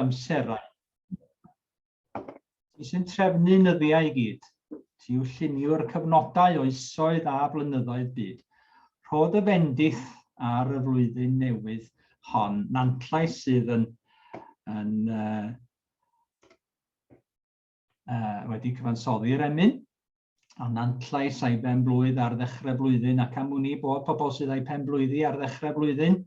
Amserau. Ti sy'n trefnu nyddiau i gyd. Ti yw lluniwr cyfnodau oesoedd a blynyddoedd byd. Rho dy fendith ar y flwyddyn newydd hon. Nantlais sydd yn, yn uh, uh, wedi cyfansoddi'r emyn. A Nantlais a'i ben blwydd ar ddechrau blwyddyn, ac am wn i bod pobl sydd â'i pen blwyddi ar ddechrau blwyddyn,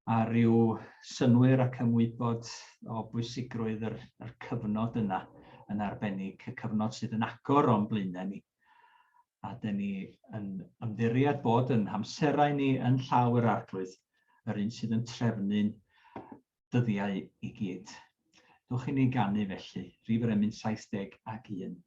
a rhyw synnwyr ac ymwybod o bwysigrwydd yr, yr cyfnod yna yn arbennig, y cyfnod sydd yn agor o'n blaenau ni. A dyn ni yn ymddiried bod yn hamserau ni yn llaw yr Arglwydd, yr un sydd yn trefnu'n dyddiau i gyd. Dwch i ni ganu felly, rhif yr emyn 71.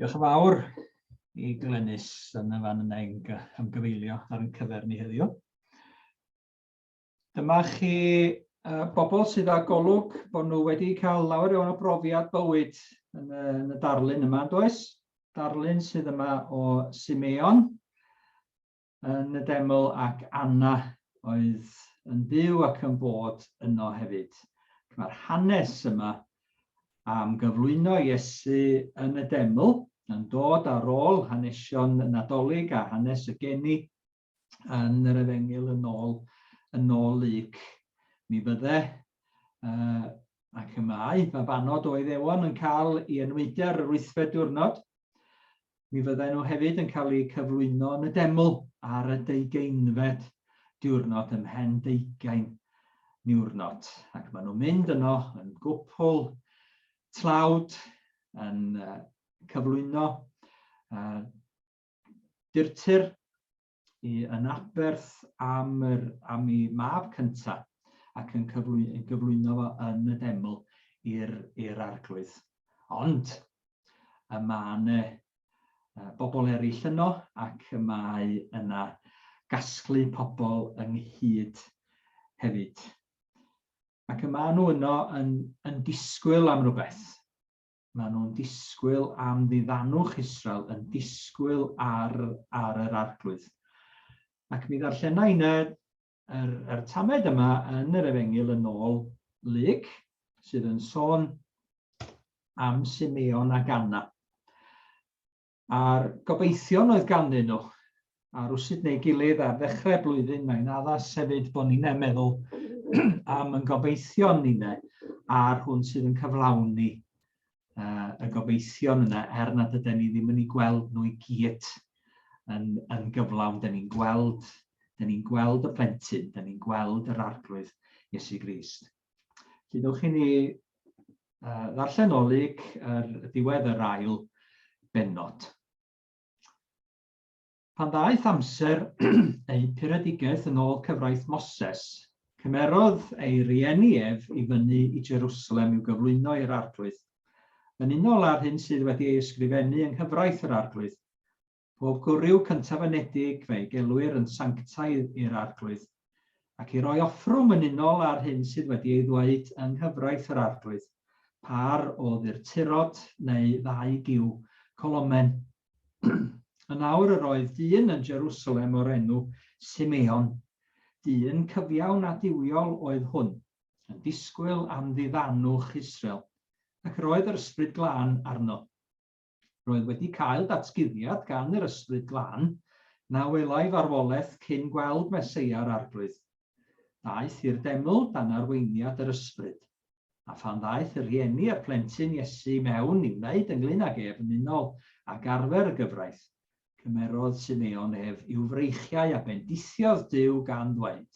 Diolch yn fawr i Glenys yn y fan yna i'n ymgyfeilio ar ein cyfer ni heddiw. Dyma chi uh, bobl sydd â golwg bod nhw wedi cael lawer iawn o brofiad bywyd yn y, yn y darlun yma, does? Darlun sydd yma o Simeon yn y deml ac Anna oedd yn byw ac yn bod yno hefyd. Mae'r hanes yma am gyflwyno Iesu yn y deml yn dod ar ôl hanesion y Nadolig a hanes y geni yn yr Efengyl yn ôl, yn ôl Luc. Mi fydde, uh, ac y mae, babanod o Iddewon yn cael i enwaedu ar yr wythfed diwrnod. Mi fydden nhw hefyd yn cael eu cyflwyno yn y deml ar y deugeinfed diwrnod ymhen deugain niwrnod. Ac maen nhw'n mynd yno yn gwpl tlawd, yn cyflwyno durtur i yn aberth am, yr, am ei mab cyntaf ac yn cyflwyno, gyflwyno fo yn y deml i'r arglwydd. Ond y mae yna bobl eraill yno ac y mae yna gasglu pobl ynghyd hefyd. Ac y maen nhw yno yn, yn disgwyl am rhywbeth. Maen nhw'n disgwyl am ddiddanwch Israel, yn disgwyl ar, ar yr arglwydd. Ac mi ddarllena i yr, yr tamed yma yn yr Efengyl yn ôl Luc, sydd yn sôn am Simeon ac Anna. A'r gobeithion oedd ganddyn nhw, a rwsut neu gilydd ar ddechrau blwyddyn, mae'n addas hefyd bod ni'n meddwl am yn gobeithion ninnau a'r hwn sydd yn cyflawni uh, y gobeithion yna, er nad ydyn ni ddim yn ei gweld nhw i gyd yn, yn gyflawn. Dyn ni'n gweld, dyn ni'n gweld y plentyn, dyn ni'n gweld yr arglwydd Iesu Grist. Felly, ddewch i ni uh, ddarllen o Luc ar ddiwedd yr ail bennod. Pan ddaeth amser eu puredigaeth yn ôl cyfraith Moses, cymerodd ei rieni ef i fyny i Jerusalem i'w gyflwyno i'r Arglwydd, yn unol â'r hyn sydd wedi ei ysgrifennu yng nghyfraith yr Arglwydd, Pob gwryw cyntaf-anedig fe'i gelwir yn sanctaidd i'r Arglwydd, ac i roi offrwm yn unol â'r hyn sydd wedi ei ddweud yng nghyfraith yr Arglwydd, pâr o ddurturod neu ddau gyw colomen. Yn awr yr oedd dyn yn Jerusalem o'r enw Simeon. Dyn cyfiawn a duwiol oedd hwn, yn disgwyl am ddiddanwch Israel, ac yr oedd yr Ysbryd Glân arno. Roedd wedi cael datguddiad gan yr Ysbryd Glân na welai farwolaeth cyn gweld Meseia'r Arglwydd. Daeth i'r deml dan arweiniad yr Ysbryd. A phan ddaeth y rhieni a'r plentyn Iesu i mewn i wneud ynglŷn ag ef yn unol ag arfer y gyfraith, cymerodd Simeon ef i'w freichiau a bendithiodd Duw gan ddweud,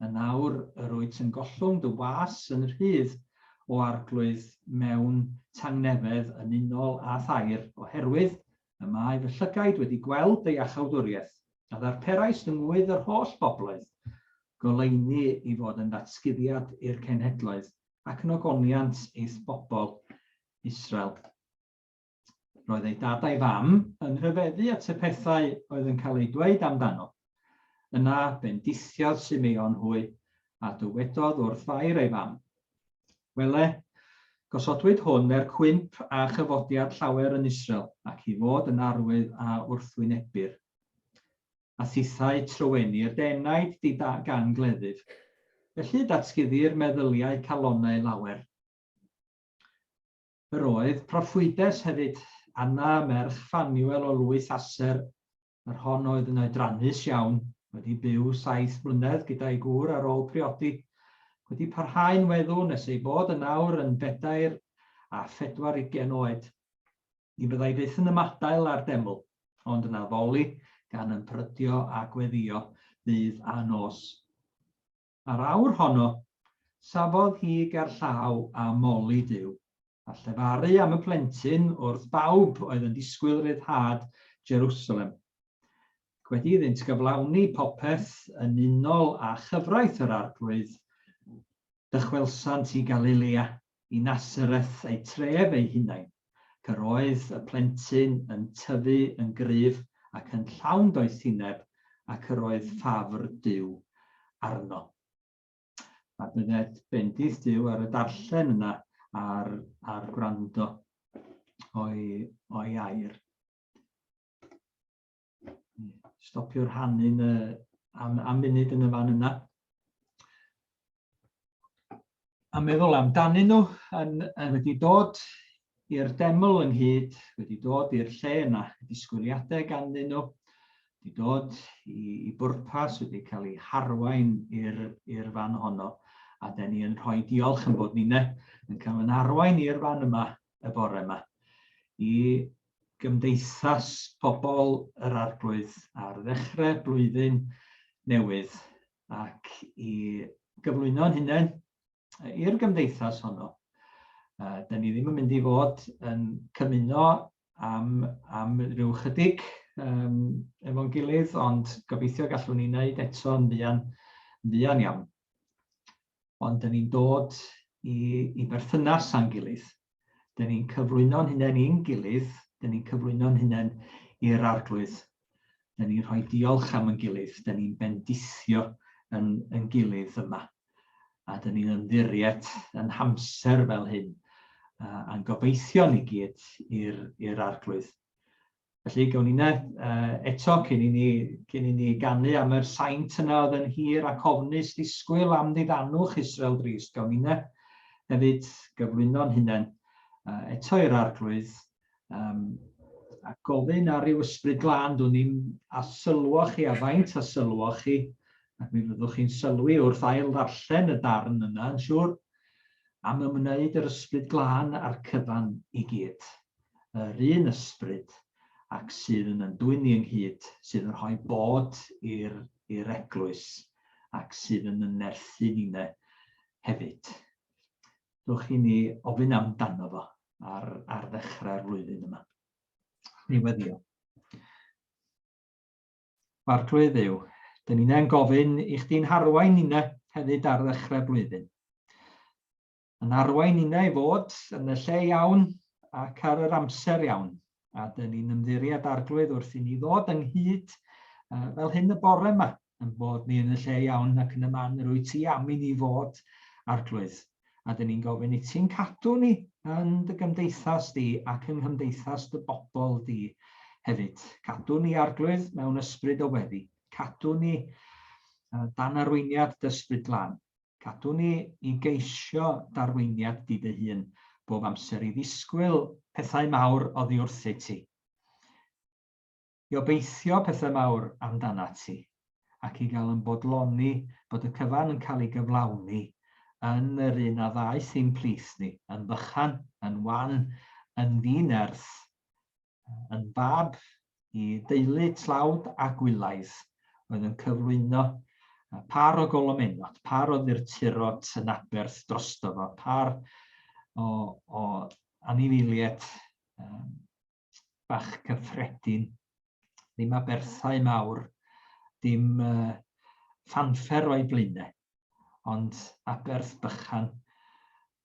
Yn awr yr wyt yn gollwng dy was yn rhydd, O Arglwydd, mewn tangnefedd yn unol â thair, oherwydd y mae fy llygaid wedi gweld dy iachawdwriaeth, a ddarperaist yng ngwydd yr holl bobloedd, goleuni i fod yn ddatguddiad i'r cenhedloedd, ac yn ogoniant i'th bobl Israel. Roedd ei dad a'i fam yn rhyfeddu at y pethau oedd yn cael eu dweud amdano. Yna bendithiodd Simeon hwy, a dywedodd wrth Fair ei fam, Wele, gosodwyd hwn er cwymp a chyfodiad llawer yn Israel, ac i fod yn arwydd a wrthwynebir. A thithau truenir dy enaid di gan gleddyf. Felly datguddir meddyliau calonnau lawer. Yr oedd proffwydes hefyd, Anna merch Ffanuel o lwyth Aser, yr hon oedd yn oedrannus iawn, wedi byw saith mlynedd gyda'i gŵr ar ôl priodi, wedi parhau'n weddw nes ei bod yn awr yn bedair a phedwar ugain oed. Ni fyddai byth yn ymadael â'r deml, ond yn addoli gan ymprydio a gweddïo ddydd a nos. A'r awr honno, safodd hi gerllaw a moli Duw, a llefaru am y plentyn wrth bawb oedd yn disgwyl ryddhad Jerusalem. Ac wedi iddynt gyflawni popeth yn unol â chyfraith yr Arglwydd, dychwelsant i Galilea, i Nasareth eu tref eu hunain, ac yr oedd y plentyn yn tyfu yn gryf ac yn llawn doethineb, ac yr oedd ffafr Duw arno. A bydded bendith Duw ar y darllen yna a'r, a'r gwrando o'i, o'i air. Stopio'r rhannu'n y, am, am munud yn y fan yna. A meddwl amdanyn nhw yn, yn wedi dod i'r deml ynghyd, wedi dod i'r lle yna, disgwyliadau ganddyn nhw, wedi dod i, i bwrpas, wedi cael eu harwain i'r fan honno. A den ni yn rhoi diolch yn bod ni'n yn cael yn arwain i'r fan yma y bore yma. I gymdeithas pobl yr Arglwydd ar ddechrau blwyddyn newydd ac i gyflwyno'n hunain i'r gymdeithas honno. Dyn ni ddim yn mynd i fod yn cymuno am, am ryw chydig um, efo'n gilydd, ond gobeithio gallwn ni wneud eto yn fuan, fuan iawn. Ond dyn ni'n dod i, i berthynas â'n gilydd. Dyn ni'n cyflwyno'n hunain i'n gilydd, dyn ni'n cyflwyno'n hunain i'r Arglwydd. Dyn ni'n rhoi diolch am yn gilydd, dyn ni'n bendithio yn, yn gilydd yma. A dyn ni'n ymddiried yn hamser fel hyn, a'n gobeithio ni gyd i'r Arglwydd. Felly, gawn ni uh, eto cyn i ni, cyn i ni ganu am yr saint yna oedd yn hir ac ofnus ddisgwyl am ddiddanwch Israel drist, gawn ni hefyd gyflwyno'n hunain eto i'r Arglwydd um, a gofyn ar ryw ysbryd glân, dwn i'n a sylwoch chi a faint a sylwoch chi, ac mi fyddwch chi'n sylwi wrth ail ddarllen y darn yna yn siŵr, am ymwneud yr ysbryd glân a'r cyfan i gyd. Yr un ysbryd ac sydd yn yn dwyn ni ynghyd, sydd yn rhoi bod i'r i'r eglwys ac sydd yn yn nerthu ninne hefyd. Dwch i ni ofyn amdano fo ar, ar ddechrau'r flwyddyn yma. Ni weddio. Arglwydd Dduw, dyn ni'n gofyn i chdi'n harwain ninne hefyd ar ddechrau blwyddyn. Yn arwain ninne i fod yn y lle iawn ac ar yr amser iawn. A dyn ni'n ymddiried Arglwydd wrth i ni ddod ynghyd fel hyn y bore yma, yn bod ni yn y lle iawn ac yn y man yr wyt ti am i ni fod, Arglwydd. A dyn ni'n gofyn i ti'n cadw ni yn dy gymdeithas di ac yng nghymdeithas dy bobl di hefyd. Cadw ni, Arglwydd, mewn ysbryd o weddi. Cadw ni dan arweiniad dy ysbryd glân. Cadw ni i geisio d'arweiniad di dy hun bob amser i ddisgwyl pethau mawr oddi wrthyt ti. I obeithio pethau mawr amdanat ti, ac i gael yn bodloni bod y cyfan yn cael ei gyflawni yn yr un a ddaeth i'n plith ni, yn fychan, yn wan, yn ddi-nerth, yn fab i deulu tlawd a gwylaidd oedd yn cyflwyno pâr o golomennod, pâr o ddurturod yn aberth drosto fo, pâr o, o anifeiliaid um, bach cyffredin, ddim aberthau mawr, dim uh, ffanffer o'i blaenau, ond aberth bychan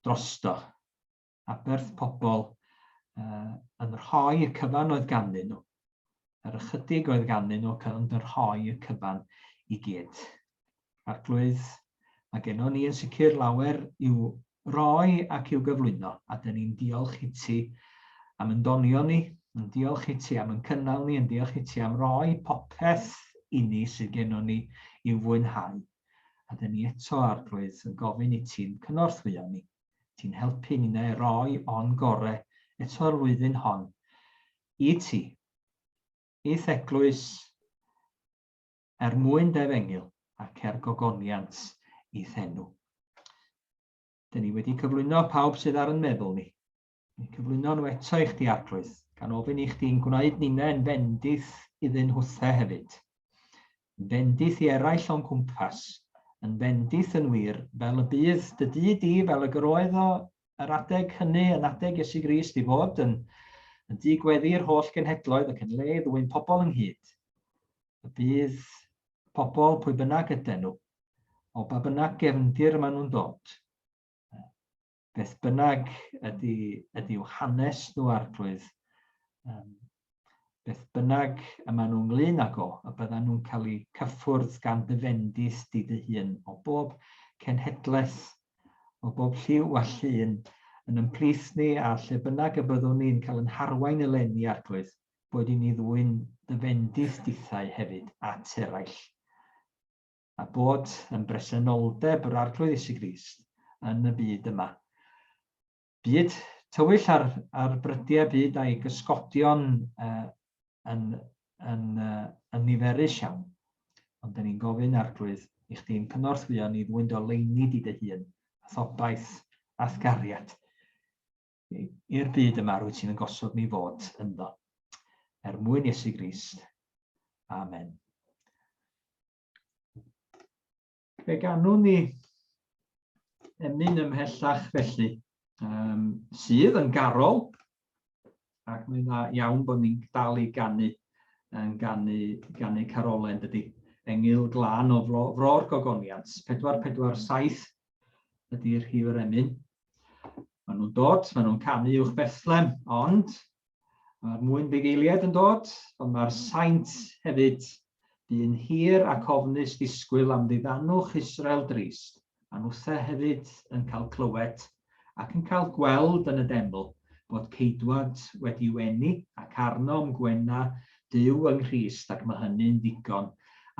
drosto. Aberth pobl uh, yn rhoi y cyfan oedd ganddyn nhw. Yr ychydig oedd ganddyn nhw ond yn rhoi y cyfan i gyd. Arglwydd, mae gennon ni yn sicr lawer i'w roi ac i'w gyflwyno, a dyn ni'n diolch i ti am yn donio ni, yn diolch i ti am yn cynnal ni, yn diolch i ti am roi popeth i ni sydd gennon ni i'w fwynhau. A dyn ni eto, Arglwydd, yn gofyn i ti'n cynorthwyo ni. Ti'n helpu ninnau roi o'n gore eto'r flwyddyn hon i ti, i'th eglwys, er mwyn dy efengyl ac er gogoniant i'th enw. Dyn ni wedi cyflwyno pawb sydd ar yn meddwl ni. Ni'n cyflwyno nhw eto i chdi, Arglwydd, gan ofyn i chdi'n gwneud ninnau yn fendith iddyn nhwthe hefyd. Yn fendith i eraill o'n cwmpas, yn fendith yn wir, fel y bydd dy dŷ di, fel y roedd o yr adeg hynny, yn adeg Iesu Grist, i fod yn, yn dŷ gweddi i'r holl genhedloedd ac yn le i ddwyn pobl ynghyd. Y bydd pobl, pwy bynnag ydyn nhw, o ba bynnag gefndir maen nhw'n dod, beth bynnag ydy, ydy i'w hanes nhw Arglwydd, um, beth bynnag y maen nhw ynglyn ag o, y byddan nhw'n cael eu cyffwrdd gan dy fendith di dy hun o bob cenhedlaeth, o bob lliw a llun, yn ymplith ni a lle bynnag y byddwn ni'n cael yn harwain eleni, Arglwydd, boed i ni ddwyn dy fendith dithau hefyd at eraill. a bod yn bresenoldeb yr Arglwydd Iesu Grist yn y byd yma. Byd tywyll ar, ar brydiau byd a'i gysgodion uh, yn, yn, uh, yn niferus iawn. Ond dyn ni'n gofyn, Arglwydd, i chdi'n cynorthwyo ni ddwyn dy oleuni di dy hun, a thobaith a'th gariad i'r byd yma rwyt ti'n yn gosod ni fod ynddo. Er mwyn Iesu Grist. Amen. Fe ganwn ni emyn ymhellach felly, um, sydd yn garol, ac mae'n dda iawn bod ni'n dal i ganu, yn ganu, ganu carolen, dydy. Engyl glân o fro, fro'r gogoniant, 447 ydy'r rhif yr emyn. Maen nhw'n dod, maen nhw'n canu uwch Bethlem, ond Mae'r mwyn bugeiliaid yn dod, ond mae'r saint hefyd. Bu'n hir ac ofnus ddisgwyl am ddiddanwch Israel drist, a nhwthe hefyd yn cael clywed ac yn cael gweld yn y deml bod Ceidwad wedi wenu ac arnom gwena Duw yng Nghrist ac mae hynny'n ddigon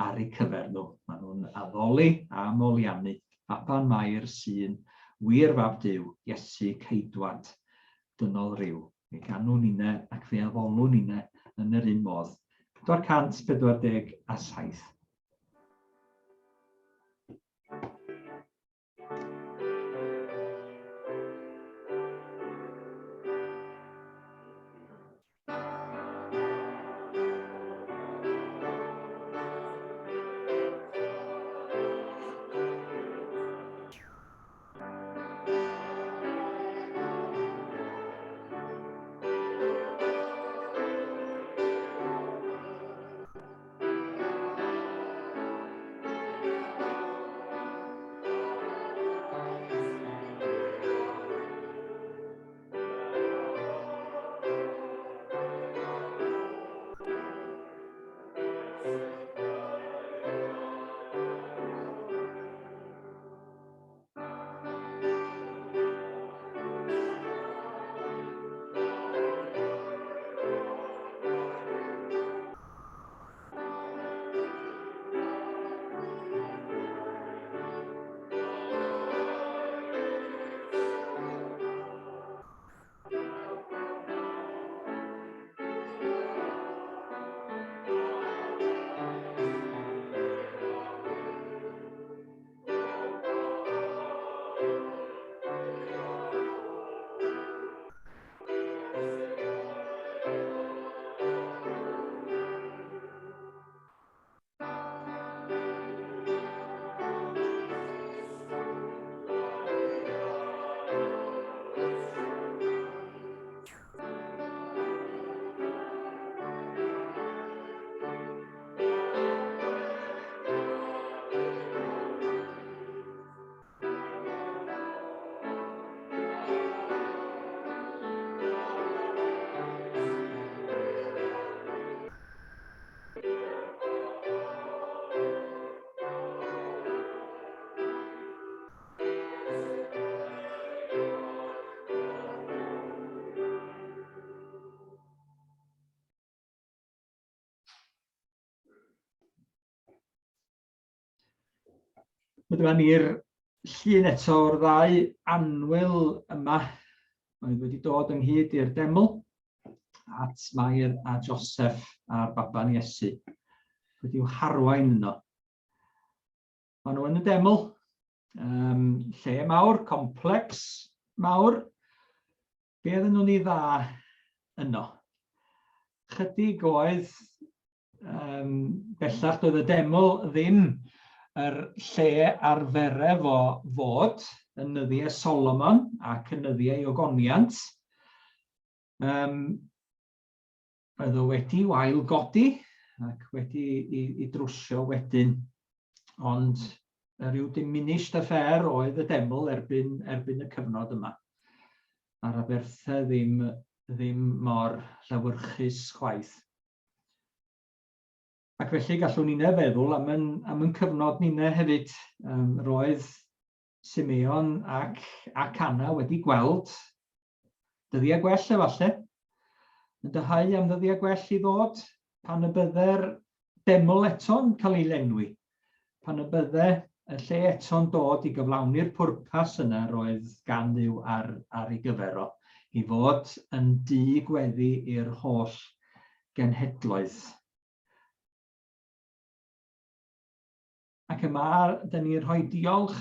ar eu cyfer nhw. Maen nhw'n addoli a moliannu Baban Mair sy'n wir Fab Duw, Iesu Ceidwad dynol ryw. Fe ganwn ninne ac fe addolwn ninne yn yr un modd. 447. Dyma ni'r llun eto o'r ddau annwyl yma oedd wedi dod ynghyd i'r deml at Mair a Joseph a'r baban Iesu wedi'w harwain yno. Maen nhw yn y deml, um, lle mawr, complex mawr. Be oedden nhw'n ei dda yno? Chydig oedd um, bellach doedd y deml ddim yr lle arfere fo fod yn nyddiau Solomon ac yn nyddiau Ogoniant. Um, oedd o wedi wael godi ac wedi i, i drwsio wedyn, ond rhyw diminished affair oedd y deml erbyn, erbyn y cyfnod yma. A'r aberthau ddim, ddim mor llewyrchus chwaith. Ac felly gallwn ninne feddwl am yn, am yn cyfnod ninne hefyd. Um, roedd Simeon ac, ac Anna wedi gweld dyddiau gwell efallai, yn dyhau am ddyddiau gwell i ddod, pan y bydde'r deml eto'n cael ei lenwi, pan y bydde y lle eto'n dod i gyflawni'r pwrpas yna roedd gan Dduw ar, ar ei gyfer o, i fod yn dŷ gweddi i'r holl genhedloedd. Ac yma, dyn ni'n rhoi diolch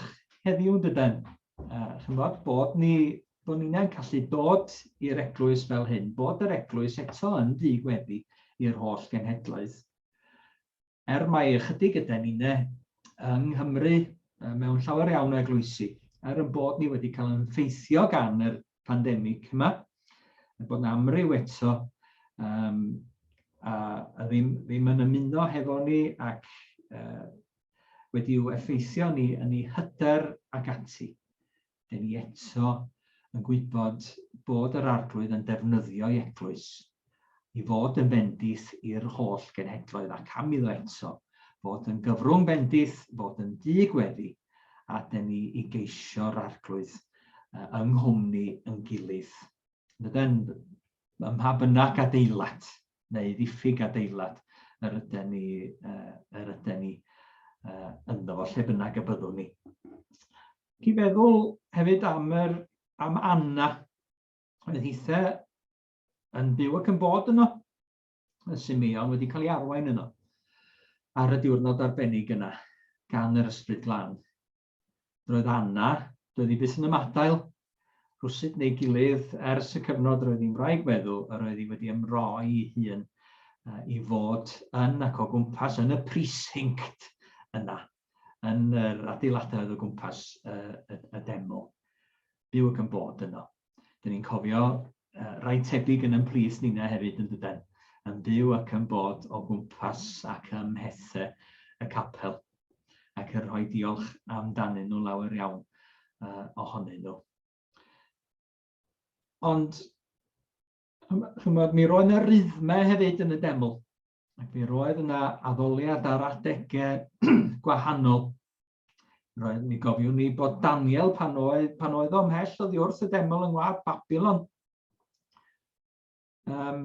heddiw, dyden? Uh, chymod, bod ni bod ni'n gallu dod i'r eglwys fel hyn, bod yr eglwys eto yn ddi gweddi i'r holl genhedloedd. Er mai ychydig yden ninne yng Nghymru mewn llawer iawn o eglwysi, er yn bod ni wedi cael yn ffeithio gan yr pandemig yma, er bod yna amryw eto um, a, a ddim, ddim yn ymuno hefo ni ac uh, wedi'w effeithio ni yn ei hyder ac ati. Dyn ni eto yn gwybod bod yr Arglwydd yn defnyddio'i eglwys i fod yn fendith i'r holl genhedloedd ac am iddo eto fod yn gyfrwng bendith, fod yn dŷ gweddi, a dyn ni i geisio'r Arglwydd yng nghwmni yn gilydd. Yndyden, ym mha bynnag adeilad neu ddiffyg adeilad yr yden ni, yr yden ni ynddo fo, lle bynnag y byddwn ni. Ac i feddwl hefyd am, yr, am Anna, oedd hithe yn byw ac yn bod yno, y Simeon wedi cael ei arwain yno ar y diwrnod arbennig yna gan yr Ysbryd Glân. Roedd Anna, doedd hi byth yn ymadael, rhywsut neu gilydd ers y cyfnod roedd hi'n wraig weddw, yr oedd hi wedi ymroi ei hun i fod yn ac o gwmpas yn y precinct yna. yn yr adeiladau oedd o gwmpas y, y, y deml. Byw ac yn bod yno. Dyn ni'n cofio uh, rai tebyg yn ymplith nina hefyd yn dyden, yn byw ac yn bod o gwmpas ac ym mhethau y capel ac yn rhoi diolch amdanyn nhw lawer iawn uh, ohonyn nhw. Ond, chymod, mi roedd yna ryddmau hefyd yn y deml. Ac mi roedd yna addoliad ar adegau gwahanol. Roedd, mi gofiwn ni bod Daniel pan oedd, pan oedd o ymhell oddi wrth y deml yng ngwlad Babylon. Um,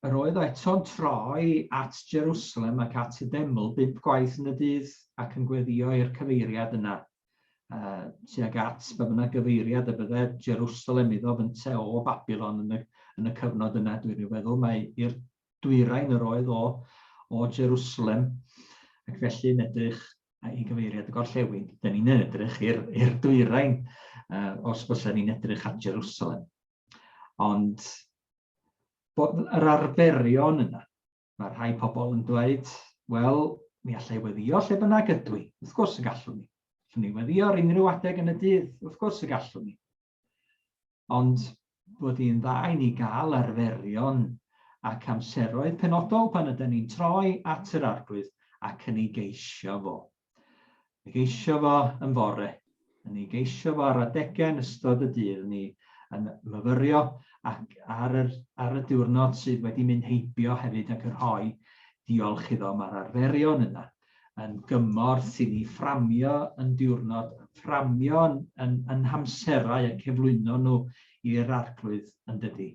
yr oedd o eto'n troi at Jerusalem ac at y deml bump gwaith yn y dydd ac yn gweddio i'r cyfeiriad yna uh, tuag at ba bynnag gyfeiriad y bydde Jerusalem iddo fynte o Babylon yn y, yn y cyfnod yna, dwi'n rhyw feddwl mai i'r dwyrain yr oedd o, o Jerusalem, ac felly yn edrych i gyfeiriad y gorllewin. Dyn ni'n edrych i'r dwyrain uh, os fysa ni'n edrych at Jerusalem. Ond bod yr arferion yna, Mae rhai pobl yn dweud, wel, mi allai weddïo lle bynnag ydw i. Wrth gwrs y gallwn ni. Allwn ni weddïo ar unrhyw adeg yn y dydd, wrth gwrs y gallwn ni. Ond bod hi'n dda i ni gael arferion ac amseroedd penodol pan ydyn ni'n troi at yr Arglwydd ac yn ei geisio fo. Ei geisio fo yn fore, yn ei geisio fo ar adegau yn ystod y dydd, ni yn myfyrio ac ar yr, ar y diwrnod sydd wedi mynd heibio hefyd ac yn rhoi diolch iddo. Mae'r arferion yna yn gymorth i ni fframio yn diwrnod, fframio yn, yn, yn hamserau a cyflwyno nhw i'r Arglwydd yn dydy.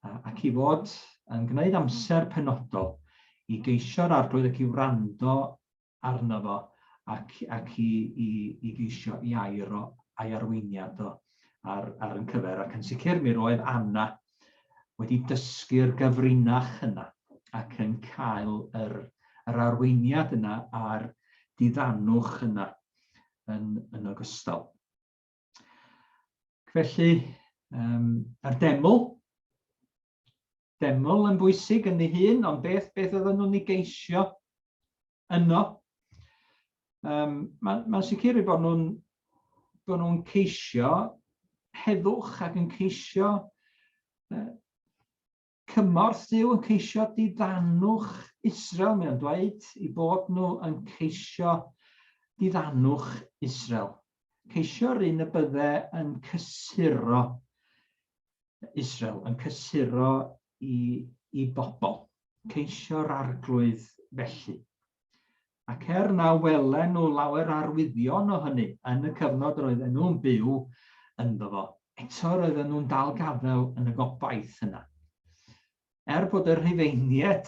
Ac i fod yn gwneud amser penodol i geisio'r Arglwydd ac i wrando arno fo ac, ac i, i, i geisio i air o, a'i arweiniad o ar, ar yn cyfer. Ac yn sicr mi roedd Anna wedi dysgu'r gyfrinach yna ac yn cael yr, yr arweiniad yna a'r diddanwch yna yn, yn ogystal. Felly, um, yr deml, deml yn bwysig yn ei hun, ond beth, beth oedden nhw'n ei geisio yno? Um, Mae'n ma sicr eu bod nhw'n bod nhw'n ceisio heddwch ac yn ceisio uh, cymorth Duw, yn ceisio diddanwch Israel. Mae'n dweud i bod nhw yn ceisio diddanwch Israel. Ceisio'r un y bydde yn cysuro Israel yn cysuro i, i bobl, ceisio'r arglwydd felly. Ac er na welen nhw lawer arwyddion o hynny yn y cyfnod yr oedden nhw'n byw ynddo fo, eto roedden nhw'n dal gafael yn y gobaith yna. Er bod y Rhufeiniaid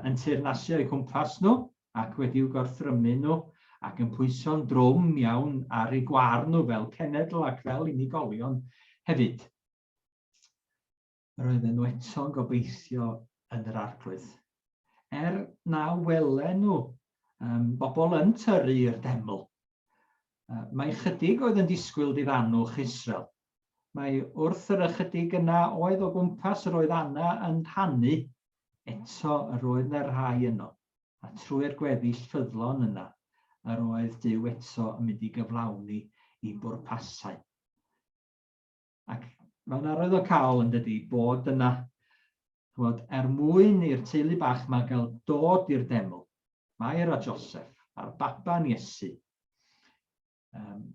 yn teyrnasu o'u cwmpas nhw ac wedi'u gorthrymu nhw ac yn pwyso'n drwm iawn ar eu gwar nhw fel cenedl ac fel unigolion hefyd. Yr oedden nhw eto'n gobeithio yn yr Arglwydd. Er na welen nhw um, bobl yn tyrru i'r deml, uh, mae chydig oedd yn disgwyl diddanwch Israel. Mae wrth yr ychydig yna oedd o gwmpas yr oedd Anna yn rhannu. Eto, yr oedd 'na rhai yno, a trwy'r gweddill ffyddlon yna, yr oedd Duw eto yn mynd i gyflawni i bwrpasau. Ac mae'n arwyddocaol, yn dydy, bod yna, chymod, er mwyn i'r teulu bach yma gael dod i'r deml, Mair a Joseph, a'r baban Iesu, um,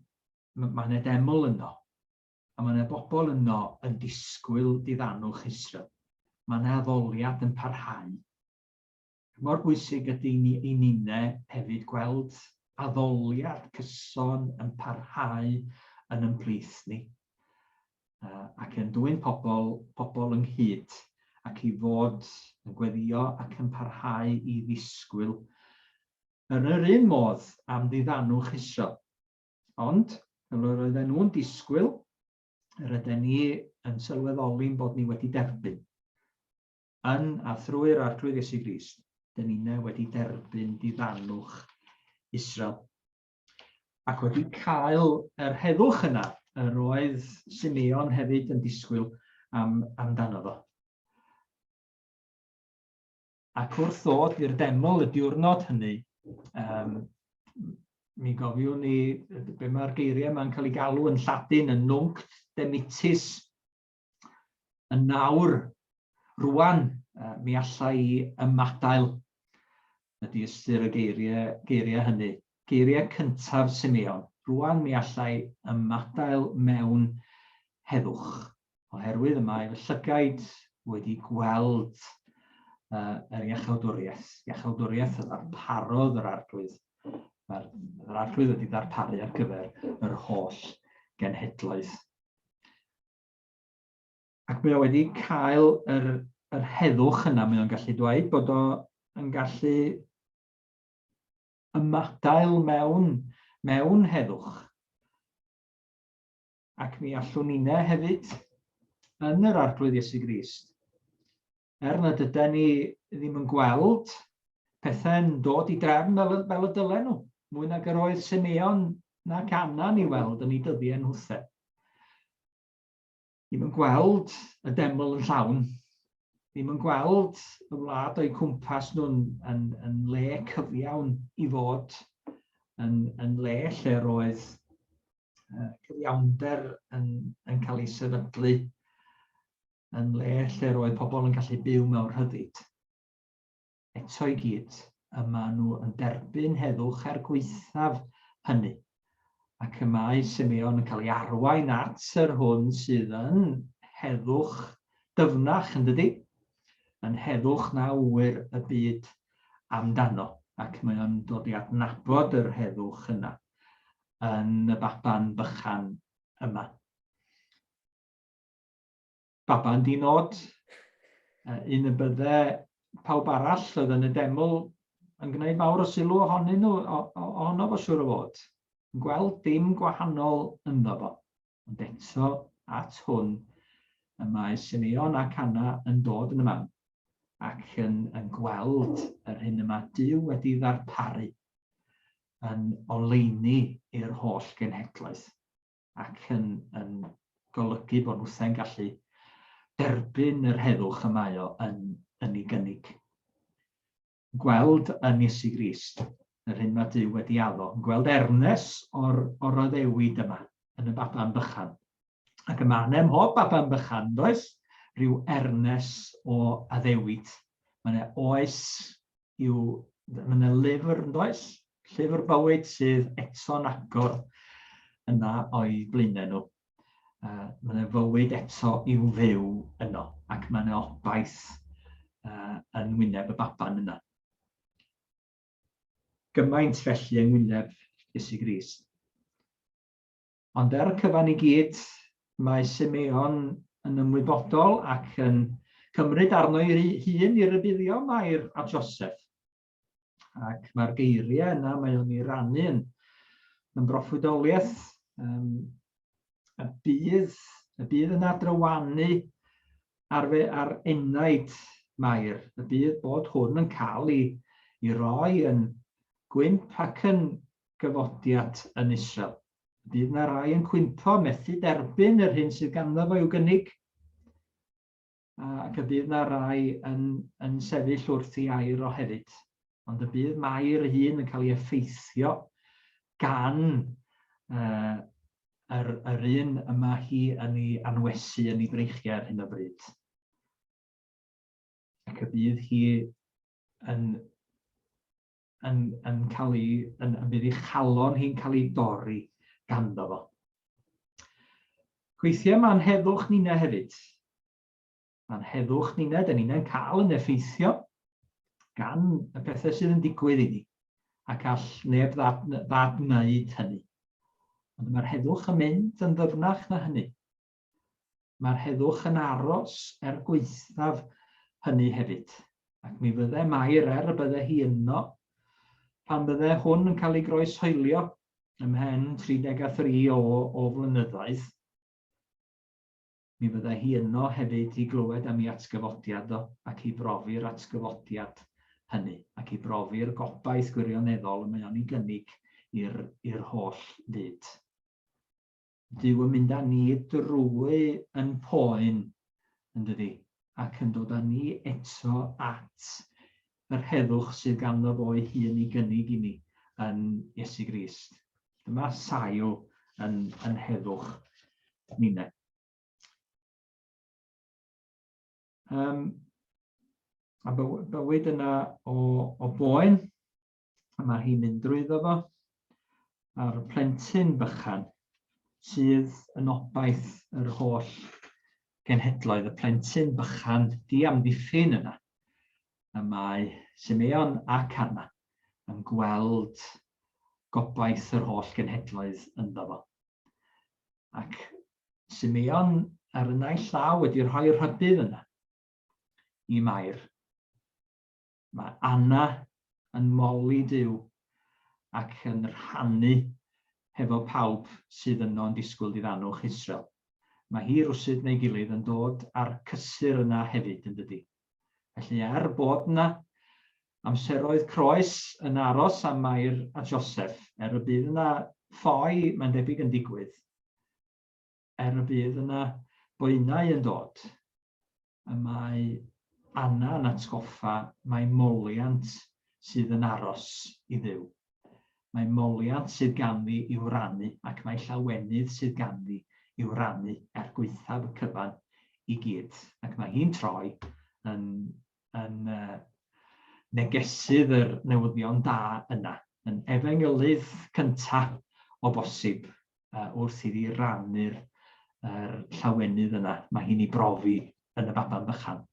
mae yna deml yno, a mae yna bobl yno yn disgwyl diddanwch Israel. Mae yna addoliad yn parhau. Mor bwysig ydy ni i ninne hefyd gweld addoliad cyson yn parhau yn yn plith ni, ac yn dwyn pobl, pobl ynghyd ac i fod yn gweddïo ac yn parhau i ddisgwyl yn yr un modd am ddiddanwch Israel. Ond, fel yr oedden nhw'n disgwyl, yr yden ni yn sylweddoli'n bod ni wedi derbyn. Yn a thrwy'r Arglwydd Iesu Grist, dyn ninne wedi derbyn diddanwch Israel. Ac wedi cael yr heddwch yna, yr oedd Simeon hefyd yn disgwyl am, amdano fo. Ac wrth ddod i'r deml y diwrnod hynny, um, mi gofiwn ni be mae'r geiriau yma'n cael ei galw yn Lladin yn nunc demittis, Yn nawr, rwan, mi alla i ymadael, ydy ystyr y geiriau, geiriau hynny. Geiriau cyntaf Simeon. Rwan mi alla i ymadael mewn heddwch, oherwydd y mae fy llygaid wedi gweld uh, yr iachawdwriaeth. Iachawdwriaeth a ddarparodd yr Arglwydd. Mae'r yr Arglwydd wedi darparu ar gyfer yr holl genhedloedd. Ac mae o wedi cael yr, yr heddwch yna, mae o'n gallu dweud bod o yn gallu ymadael mewn, mewn heddwch. Ac mi allwn ninne hefyd yn yr Arglwydd Iesu Grist. Er nad yden ni ddim yn gweld pethau'n dod i drefn fel, fel y dylen nhw, mwy nag yr oedd Simeon nac Anna'n ei weld yn ei dyddiau nhwthe. Ddim yn gweld y deml yn llawn, ddim yn gweld y wlad o'u cwmpas nhw'n yn, yn le cyfiawn i fod, yn, yn le lle roedd cyfiawnder yn, yn cael ei sefydlu, yn le lle roedd pobl yn gallu byw mewn rhyddid. Eto i gyd, y maen nhw yn derbyn heddwch er gwaethaf hynny, ac y mae Simeon yn cael ei arwain at yr hwn sydd yn heddwch dyfnach, yn dydy? Yn heddwch na ŵyr y byd amdano, ac mae o'n dod i adnabod yr heddwch yna yn y baban bychan yma. Baban di nod, un y bydde pawb arall oedd yn y deml yn gwneud mawr o sylw ohonyn nhw, ohono fo siŵr o fod. Yn gweld dim gwahanol ynddo fo. Ond eto, at hwn, y mae Simeon ac Anna yn dod yn y man ac yn, yn gweld yr hyn y mae Duw wedi ddarparu yn oleuni i'r holl genhedloedd. ac yn, yn golygu bod nhwthau'n gallu derbyn yr heddwch y mae o yn, yn ei gynnig. Gweld yn Iesu Grist yr hyn mae Duw wedi addo, yn gweld ernes o'r, o'r addewid yma yn y baban bychan. Ac y mae yna mhob baban bychan, does? Rhyw ernes o addewid. Mae yna oes i'w... Mae yna lyfr, yn does? Llyfr bywyd sydd eto'n agor yna o'i blaenau nhw. Uh, mae yna fywyd eto i'w fyw yno, ac mae yna obaith uh, yn wyneb y baban yna. Gymaint felly yng ngwyneb Iesu Grist. Ond er y cyfan i gyd, mae Simeon yn ymwybodol ac yn cymryd arno ei hun i rybuddio Mair a Joseph. Ac mae'r geiriau yna mae o'n ei rannu yn, yn broffwydoliaeth. Um, y bydd, y bydd yna drywanu ar, fe, ar enaid Mair, y bydd bod hwn yn cael ei, ei roi yn gwymp ac yn gyfodiad yn Israel. Bydd 'na rai yn cwympo, methu derbyn yr hyn sydd ganddo fo i'w gynnig. Ac y bydd 'na rai yn, yn sefyll wrth ei air o hefyd. Ond y bydd Mair ei hun yn cael ei effeithio gan uh, yr, yr un yma hi yn ei anwesu yn ei breichiau ar hyn o bryd. Ac y bydd hi yn, yn, yn cael ei, yn, yn bydd ei chalon hi'n cael ei dorri ganddo fo. Gweithiau mae'n heddwch ninna hefyd. Mae'n heddwch ninna, da ni'n cael yn effeithio gan y pethau sydd yn digwydd i ni, ac all neb ddadwneud hynny. Ond mae'r heddwch yn mynd yn ddyfnach na hynny. Mae'r heddwch yn aros er gwaethaf hynny hefyd. Ac mi fydde Mair, er y bydde hi yno, pan bydde hwn yn cael ei groeshoelio ymhen 33 o, o flynyddoedd, mi fydde hi yno hefyd i glywed am ei atgyfodiad o ac i brofi'r atgyfodiad hynny ac i brofi'r gobaith gwirioneddol y mae o'n ei gynnig i'r holl fyd. Duw yn mynd â ni drwy yn poen, yn dydi, ac yn dod â ni eto at yr heddwch sydd ganddo fo ei hun i gynnig i ni yn Iesu Grist. Dyma sail yn, yn heddwch ninne. Um, a bywyd yna o, o boen, a mae hi'n mynd drwyddo fo, a'r plentyn bychan sydd yn obaith yr holl genhedloedd, y plentyn bychan diamddiffyn yna, y mae Simeon ac Anna yn gweld gobaith yr holl genhedloedd ynddo fo. Ac Simeon ar y naill llaw wedi rhoi'r rhybudd yna i Mair, Mae Anna yn moli Duw ac yn rhannu hefo pawb sydd yno yn disgwyl diddanwch Israel. Mae hi rwsut neu gilydd yn dod â'r cysur yna hefyd, yn dydi? Felly er bod yna amseroedd croes yn aros am Mair a Joseff, er y bydd yna ffoi, mae'n debyg yn digwydd, er y bydd yna boenau yn dod, y mae Anna yn atgoffa mai moliant sydd yn aros i Dduw. Mae moliant sydd ganddi i'w rannu ac mae llawenydd sydd ganddi i'w rannu er gwaethaf y cyfan i gyd. Ac mae hi'n troi yn, yn uh, negesydd yr newyddion da yna, yn efengylydd cyntaf o bosib uh, wrth iddi rannu'r er llawenydd yna mae hi'n ei brofi yn y baban bychan.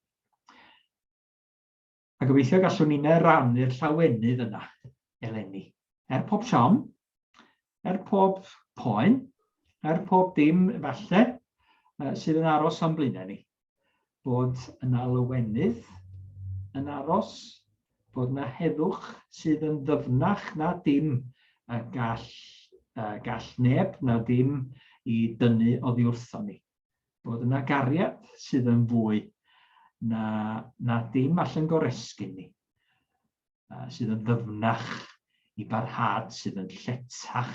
A gobeithio gallwn ni'n rannu'r llawenydd yna eleni. Er pob siom, er pob poen, er pob dim falle sydd yn aros am blaenau ni. Bod yna lawenydd yn aros, bod yna heddwch sydd yn ddyfnach na dim y gall, uh, gall neb na dim i dynnu oddi wrthon ni. Bod yna gariad sydd yn fwy na, na dim allan goresgyn ni. sydd yn ddyfnach i barhad, sydd yn lletach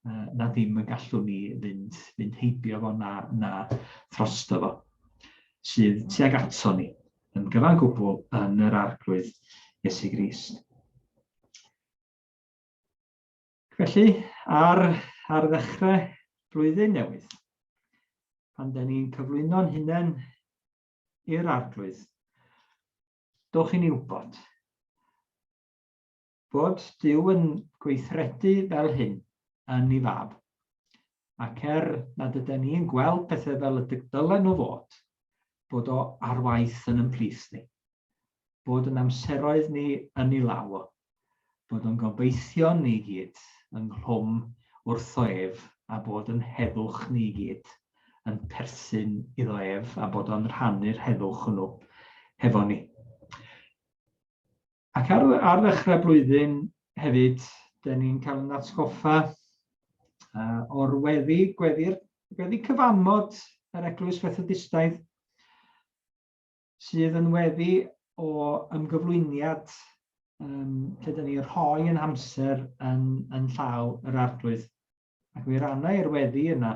na ddim y gallwn ni fynd, fynd heibio fo na, na throsto fo, sydd tuag ato ni yn gyfan gwbl yn yr Arglwydd Iesu Grist. Felly, ar, ar ddechrau blwyddyn newydd, pan da ni'n cyflwyno'n hunain i'r Arglwydd, Dowch i ni wybod bod Duw yn gweithredu fel hyn yn ei fab, ac er nad ydyn ni'n gweld pethau fel y dylen nhw fod, bod o ar waith yn yn plith ni, bod yn amseroedd ni yn ei law o, bod o'n gobeithion ni i gyd ynghlwm wrtho ef a bod yn heddwch ni i gyd yn perthyn iddo ef a bod o'n rhannu'r heddwch hwnnw hefo ni. Ac ar, ar ddechrau blwyddyn hefyd, dyn ni'n cael yn atgoffa uh, o'r weddi, gweddi'r gweddi cyfamod yr Eglwys Fethodistaidd, sydd yn weddi o ymgyflwyniad um, lle dyn ni'n rhoi yn hamser yn, yn llaw yr Arglwydd. Ac mi rannau i'r weddi yna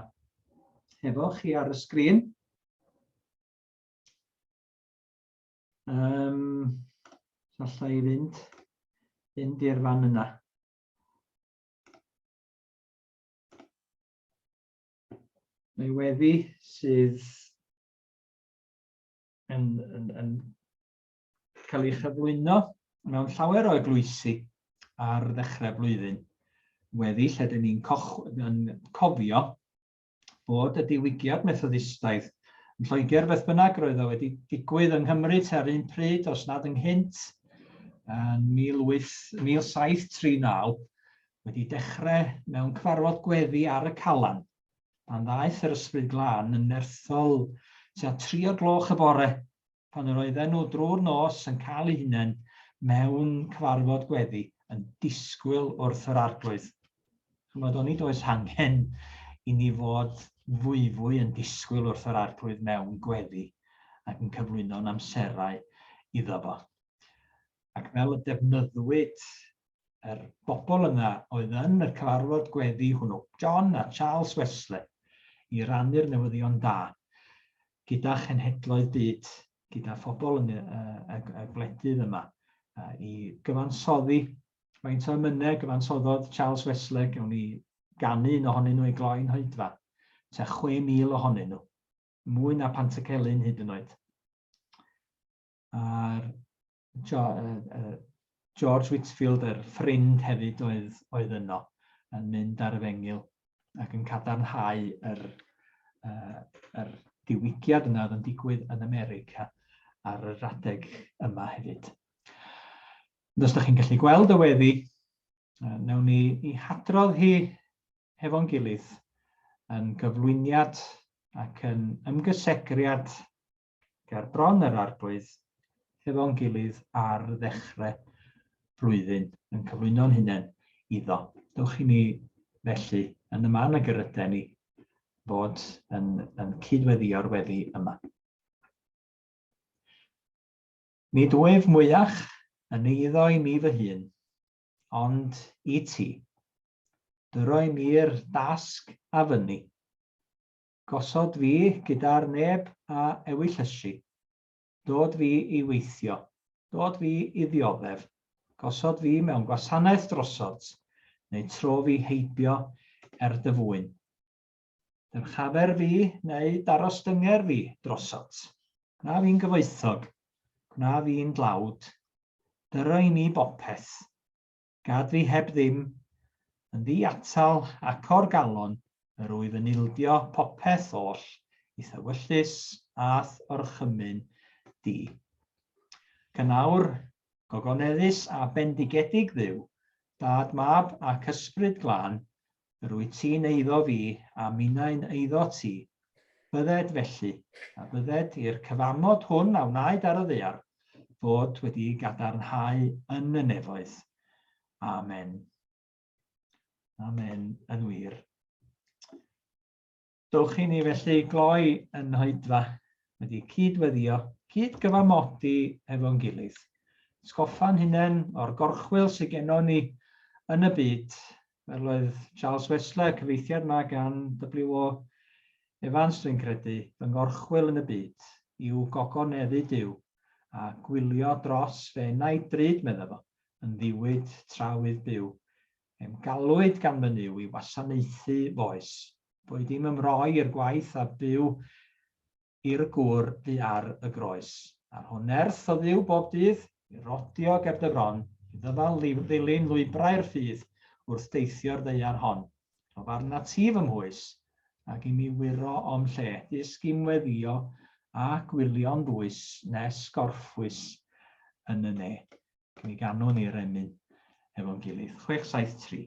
efo chi ar y sgrin. Um, alla i fynd, fynd i'r fan yna. Mae weddi sydd yn, yn, yn cael ei chyflwyno mewn llawer o eglwysi ar ddechrau blwyddyn. Weddi lle dyn ni'n yn cofio bod y diwygiad Methodistaidd yn Lloegr beth bynnag, roedd o wedi digwydd yng Nghymru tua'r un pryd, os nad ynghynt, yn 1739, wedi dechrau mewn cyfarfod gweddi ar y Calan, pan ddaeth yr Ysbryd Glân yn nerthol tua 3 o'r gloch y bore, pan yr oedden nhw drwy'r nos yn cael eu hunain mewn cyfarfod gweddi yn disgwyl wrth yr Arglwydd. Chymod, onid oes angen i ni fod fwyfwy yn disgwyl wrth yr Arglwydd mewn gweddi ac yn cyflwyno'n amserau iddo fo. Ac fel y defnyddwyd yr bobl yna oedd yn y cyfarfod gweddi hwnnw, John a Charles Wesley, i rannu'r newyddion da gyda chenhedloedd byd, gyda phobl yn y, y, y gwledydd yma, i gyfansoddi faint o emynau gyfansoddodd Charles Wesley, gawn ni ganu un ohonyn nhw i gloi'n hoedfa, tua 6,000 ohonyn nhw, mwy na Pantycelyn hyd yn oed. A'r George Whitefield, yr ffrind hefyd oedd, oedd yno, yn mynd ar y fengil ac yn cadarnhau yr, uh, yr diwygiad yna oedd yn digwydd yn America ar yr adeg yma hefyd. Ond os ydych chi'n gallu gweld y weddi, wnawn ni i hadrodd hi hefo'n gilydd yn gyflwyniad ac yn ymgysegriad ger bron yr Arglwydd hefo'n gilydd ar ddechrau blwyddyn yn cyflwyno'n hunain iddo. Dewch i ni felly yn y man ag yr yden ni fod yn, yn cyd-weddïo'r weddi yma. Nid wyf mwyach yn eiddo i mi fy hun, ond i ti. Dyro i mi'r dasg a fyny. Gosod fi gyda'r neb a ewyllysi, dod fi i weithio, dod fi i ddioddef, gosod fi mewn gwasanaeth drosot, neu tro fi heibio er dy fwyn. Dyrchafer fi neu darostynger fi drosot. Gwna fi'n gyfoethog, gwna fi'n dlawd, dyro i mi bopeth, Gad fi heb ddim, yn ddi-atal ac o'r galon, yr wyf yn ildio popeth oll i'th ewyllys a'th orchymyn di. Ac yn awr, gogoneddus a bendigedig Dduw, Dad, Mab ac Ysbryd Glân, yr wyt ti'n eiddo fi a minnau'n eiddo ti, bydded felly, a bydded i'r cyfamod hwn a wnaed ar y ddaear fod wedi'i gadarnhau yn y nefoedd. Amen. Amen yn wir. Dowch i ni felly gloi yn hoedfa, wedi cyd-weddio, cyd-gyfamodi efo'n gilydd. Sgoffa'n hunain o'r gorchwyl sydd gennon ni yn y byd, fel oedd Charles Wesley, y cyfeithiad yma gan W.O. Evans, dwi'n credu, fy ngorchwyl yn y byd yw gogoneddu Duw a gwylio dros fy enaid drud, medda fo, yn ddiwyd tra wyf byw. Fe'm galwyd gan fy Nuw i wasanaethu foes, boed i'm ymroi i'r gwaith a byw i'r gŵr fu ar y groes. A rho nerth o Dduw bob dydd i rodio ger dy fron, i ddyfal ddilyn lwybrau'r ffydd wrth deithio'r ddaear hon. Rhof arnat ti fy mhwys, ac i mi wyro o'm lle, dysg i'm weddïo a gwylio'n ddwys nes gorffwys yn y ne. Mi ganwn ni'r emyn efo'n gilydd. 673.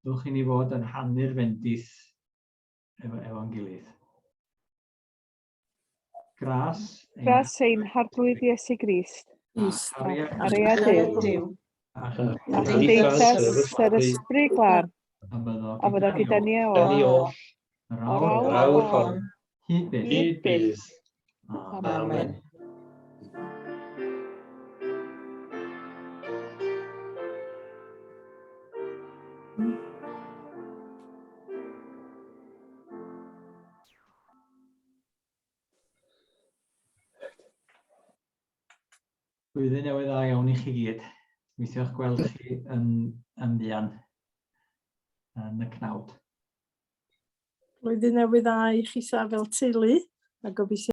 Dewch i ni fod yn rhannu'r fendith efo, efo'n gilydd. Gras ein, Gras ein Harglwydd Iesu Grist, a cariad Duw, a a chymdeithas yr Ysbryd Glân, a byddo a fyddo gyda ni oll, oll, Gyda ni oll, yr o'r awr awr yr awr hon, hon, hyd byth. hyd byth. Amen. Amen. Blwyddyn newydd dda iawn i chi gyd. Gobeithio eich gweld chi yn, yn fuan yn y cnawd. Blwyddyn newydd dda i chi sa fel teulu, a gobeithio